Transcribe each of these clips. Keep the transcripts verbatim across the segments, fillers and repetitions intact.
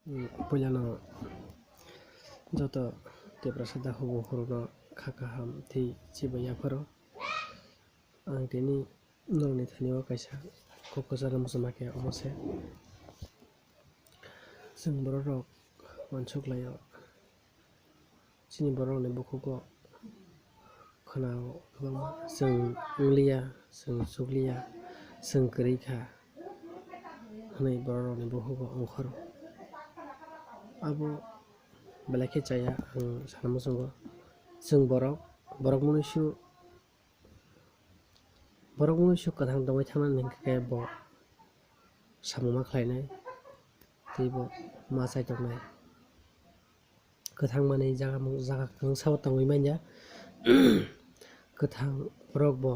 Puilano joto Tiprasa dakhuk bukhukno kha kaham tei chibai yapharo. Ang tini norokni thani o kaisa kok kwcharo muchungma khe omo se. Chwng borok rok uansuk lai o. Chini borok ni bukhugo khwnao kwbangma, "Chwng wngliya, chwng chukliya, chwng kwrwi kha," hwnwi borok rokni bukhugo ongkhoro. Abo belai khe chaya, ang sana muchungo. Chwng borok, borok mwnwi su, borok mwnwi su kwthang tongwi thangnani hwnkhe bo samung ma khlainai tei bo ma chai tongnai. Kwthang manwi jaga, jaga kwbangsa o tongwi manya. Kwthang borok bo,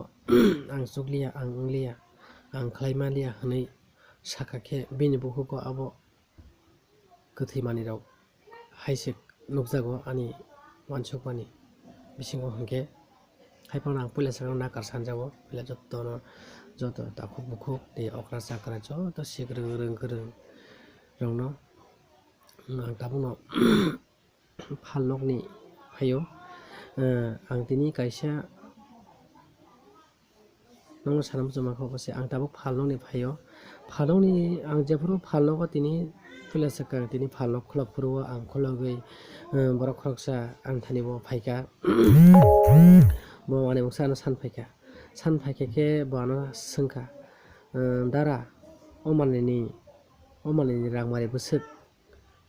"Ang chukliya, ang wngliya, ang khlai manliya," hwnwi sakha khe bini bukhugo abo kwthwi manwi rok hai se nukjago ani uansukmani bisingo hwnkhe. Haiphano ang puila swkang nakar sanjago, puila jotono, joto takhuk bukhuk tei okra chakra joto sik rwng rwng kwrwng rokno ang tabukno phalnokni phaio. Eh, ang tini kaisa nokno sana muchungma khe obo se, ang tabuk phalnokni phaio. Phalnokni ang jephuru phalnogo tini puila swkang, tini phalnok khulok phuru o ang khulogwi, eh, borok khoroksa ang thani bo phaikha. Bo manwi mungsa ano san phaikha. San phaikha khe bo ano swngkha, eh, "Dara, o manwini, o manwini rangmari bwswk?"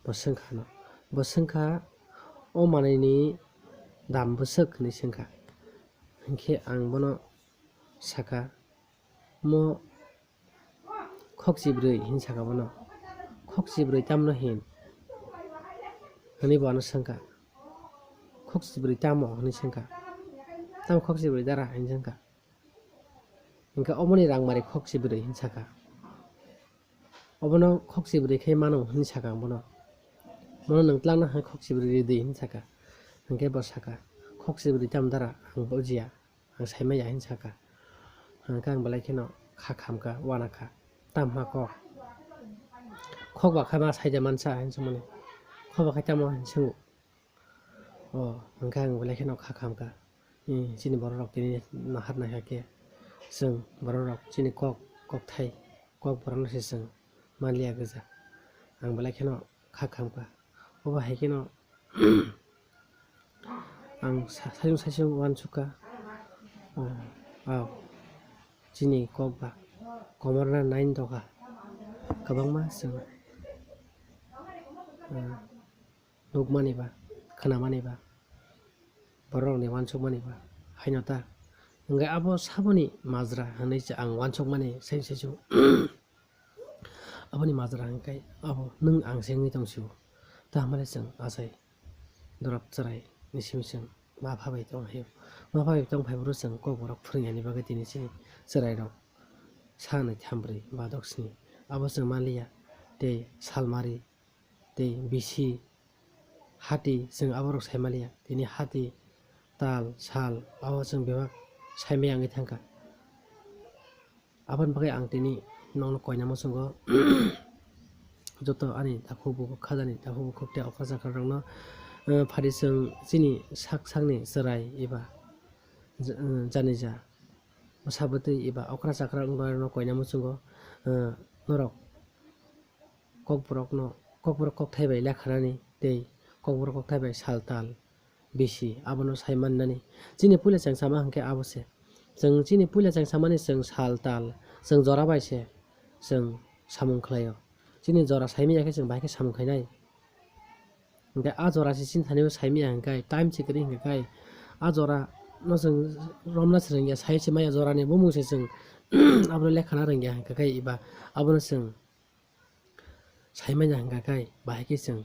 Bo swngkha ano. Bo swngkha, "O manwini dam bwswk?" hwnwi swngkha. Hinkhe ang bono sakha, "Mo khokchibrwi," hwnwi sakha bono. "Khokchibrwi tamno hin?" hwnwi bo ano swngkha. "Khokchibrwi tamo?" hwnwi swngkha. "Tamo khokchibrwi dara?" hwnwi swngkha. Hinkhe, "Omoni rangmari khokchibrwi," hwnwi sakha. "Obono khokchibrwi khe mano," hwnwi sakha ang bono. "Bono nwng tlangna hai khokchibrwi ridi," hwnwi sakha. Hinkhe bo sakha, "Khokchibrwi tam dara, ang bujiya, ang saimaya," hwnwi sakha. Hinkhe ang belai kheno kha khamkha, uanakha, "Tam hwnma kok? Khok ba khe ma saida mansa," hwnwi swngmani. "Khok ba khe tamo?" hwnwi swngo. O, hwnkhai ang belai kheno kha khamkha. Chini borok rok tini nahar naikha khe, chwng borok rok chini kok, kokthai, kok borok no se chwng manliya gwja. Ang belai kheno kha khamkha. Obo hai kheno ang sa-, saichung saichung uansukha. O, o, chini kok ba komorna nine dokha. Kwbangma chwng, o, nukmani ba, khwnamani ba, borok rokni uansukmani ba, haino ta. Hwnkhe abo saboni majra hwnwi se ang uansukmani saichung saichung. Aboni majra hwnkhe abo nwng ang se wngwi tong sio. Tamo le chwng achai dorop chwrai ni simi chwng ma pha bai tong phai o. Ma pha bai tong phai phuru chwng kokborok phwrwng yani bagwi tini chini chwrai rok sa nai tham brwi ba dok sni abo chwng manliya tei salmari tei bisi, hati, chwng aborok sai manliya. Tini hati, tal, sal, abo chwng bebak sai maya wngwi thangkha. Aboni bagwi ang tini nokno koina muchungo. Joto ani takhuk bukhuk, khajani takhuk bukhuk tei okra chakra rokno, eh, phari chwng chini sak sakni chwrai eba j-, eh, janija bwsa bwtwi eba okra chakra wngma rokno koina muchungo, eh, norok kokborokno, kokborok kokthai bai lekhanani tei kokborok kokthai bai sal tal bisi abono sai mannani. Chini puila chwng sama hwnkhe abo se. Chwng chini puila chwng samani chwng sal tal, chwng jora bai se chwng samung khlaio. Chini jora saimaya khe chwng bahai khe samung khainai. Hwnkhe a jora se chini thani o saimaya hwnkhe time se kwrwi hwnkhe kai a jora no chwng romna se rwngya, sai se maya jorani bumung se chwng abono lekhana rwngya hwnkhe kai eba abono chwng sai manya hwnkha khe bahai khe chwng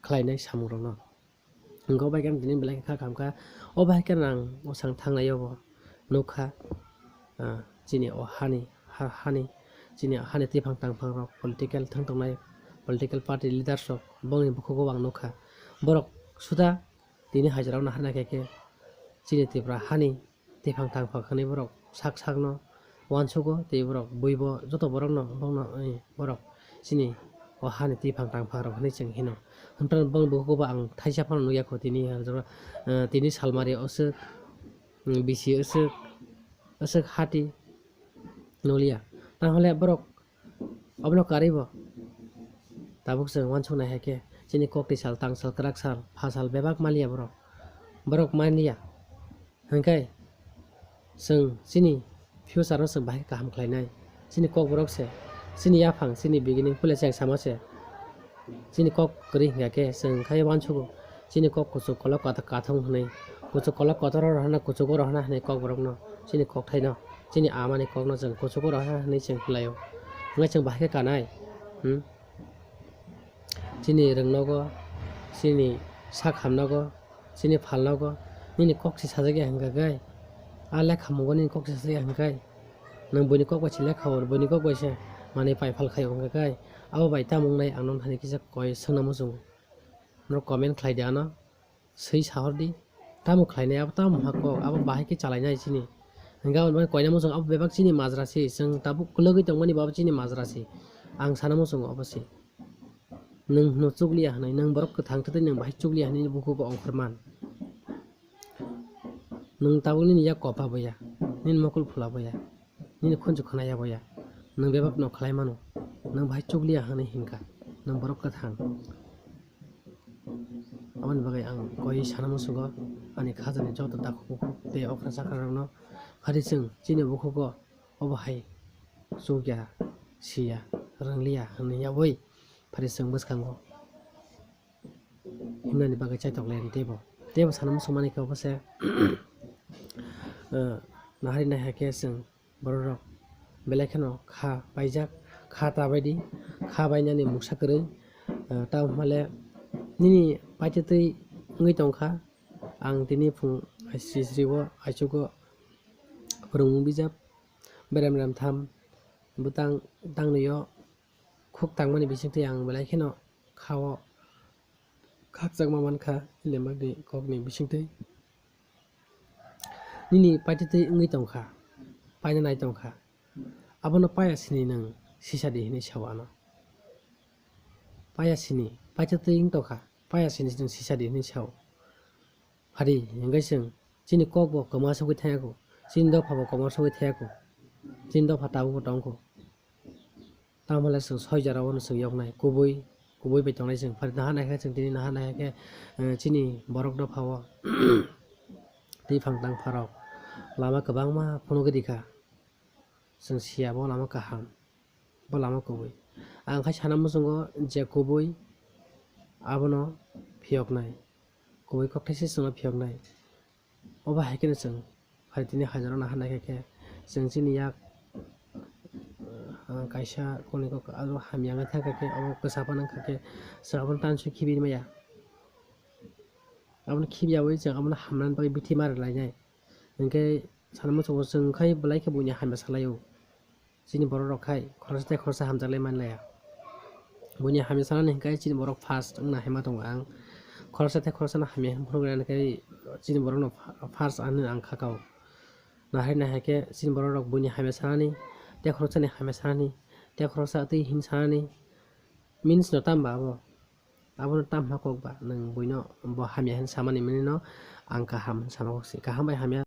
khlainai samungrokno. Hwnkhe o bai khe ang tini belai khe kha khamkha. O bai khe ang bwsang thanglai o bo nukha, ah, chini o hani, ha-, hani, chini hani twiphang tangphang rok, political thang tongnai, political party leaders rok, bongni bukhugo ang nukha. Borok suda tini haijarok nahar naikha khe chini Tripura hani twiphang tangphang hwnwi borok sak sakno uansugo tei borok buibo joto borokno bongno, eh, borok chini o hani twi phang tang phang rok hinwi chwng hino. Hwnphano boni bukugo bo ang thaisa phano nukya kho tini, ah, tini salmari aswk, mm, bisi aswk, aswk hati nukliya. Tang hole borok obono karwi bo tabuk chwng uansuk nai hai khe chini kok twi sal, tang sal, kwrak sal, pha sal bebak manliya borok. Borok manliya. Hwnkhe chwng chini future no chwng bahai kaham khlainai. Chini kokborok se, chini yaphang, chini beginning puila cheng sama se. Chini kok kwrwi hwnkha khe chwng khai uansugo. Chini kok kuchuk kolok kata-, kathong hwnwi, kuchuk kolok kotor oro hwnna, kuchugo oro hwnna hwnwi kokborokno, chini kokthaino, chini amani kokno chwng kuchugo oro hwnna hwnwi chwng khlaio. Hwnkhai chwng bahai khe kanai. Hmm? Chini rwngnogo, chini sak hamnogo, chini phalnogo, nini kok se sajak ya hwnka khe, a lekha mungo nini kok se sajak ya hwnka khe, nwng buini kok bai se lekha o, buini kok bai se manwi pai phal khai o hwnka khe, abo bai tamo wngnai ang nono hani kisa koi swngna muchungo. Norok comment khlai di ano, swi sahor di, tamo khlainai abo tamo ha kok, abo bahai khe chalainai chini. Hwnka hwnba koina muchung abo bebak chini majra se, chwng tabuk kwlwgwi tongmani bo abo chini majra se, ang sana muchungo abo se. Nwng hwno chukliya hwnwi, nwng borok kwthang thwtwi nwng bahai chukliya hwnwi nini bukugo ongkhor man. Nwng tabuk nini yak kopa boya, nini mokol phula boya, nini khunju khwnaya boya, nwng bebak no khlai mano, nwng bahai chukliya hwnwi hinkha, nwng borok kwthang. Aboni bagwi ang koi sana muchungo ani khajani joto takhuk bukhuk tei okra chakra rokno, phari chwng chini bukhugo obo hai chukya, siya, rwngliya hwnwi yaui phari chwng bwskango himnani bagwi chaitok lai teibo. Teibo sana muchung mani khe obo se, eh, nahari naiha khe chwng borok rok belai kheno kha paijak, kha ta bai di, kha bainani mungsa kwrwi, eh, tamo hwnle nini paitotwi wngwi tongkha. Ang tini phung sisri o aichugo phwrwngmung bijap berem berem tham bwtang tangwi o khuk tangmani bisingtwi ang belai kheno kha o khakchangma mankha Lembakni kokni bisingtwi. Nini paitotwi wngwi tongkha, paina nai tongkha, abono paya sini nwng sisa di hinwi sao ano. Paya sini, paitotwi wng tongkha, paya sini nwng sisa di hinwi sao. Phari hingkhe chwng chini kok bo kwma sogwi thangya kho, chini dopha bo kwma sogwi thangya kho, chini dopha tabuk bo tong kho. Tamo le chwng soi jora o no chwng yoknai, kubui, kubui bai tongnai chwng. Phari naha naikhe chwng tini naha naikhe, eh, chini borok dopha o twi phang tang pharok lama kwbangma phunugwi rikha. Chwng siya bo lama kaham, bo lama kubui. Ang khai sana muchungo je kubui abono phiyoknai, kubui kokthaise chwngno phiyoknai. Obo hai kheno chwng phai tini hajaro naha naikha khe chwng chini yak, ah, kaisa koni kok aro hamya wngwi thangkha khe obo kwchapa nangkha khe chwng abono tanswi khibi maya. Abono khibiyaui chwng abono hamnani bagwi bithi ma rwlainai. Hinkhe sana muchungo chwng khai belai khe buini hamya salaio. Chini borok rok khai khoroksa tei khoroksa hamjaklai manlaiya. Buini hamya sanani hinkhe chini borok first wngna hima tongo ang. Khoroksa tei khoroksano hamya hinwi phunuknani khe chini borokno fa-, first hinwi ang khakao. Nahai nahai khe chini borok rok buini hamya sanani, tei khoroksani hamya sanani, tei khoroksa twi hin sanani means no tamba abo? Abono tamo kok ba, nwng buino bo hamya hinwi samani minino ang kaham hinwi sama kok se. Kaham bai hamya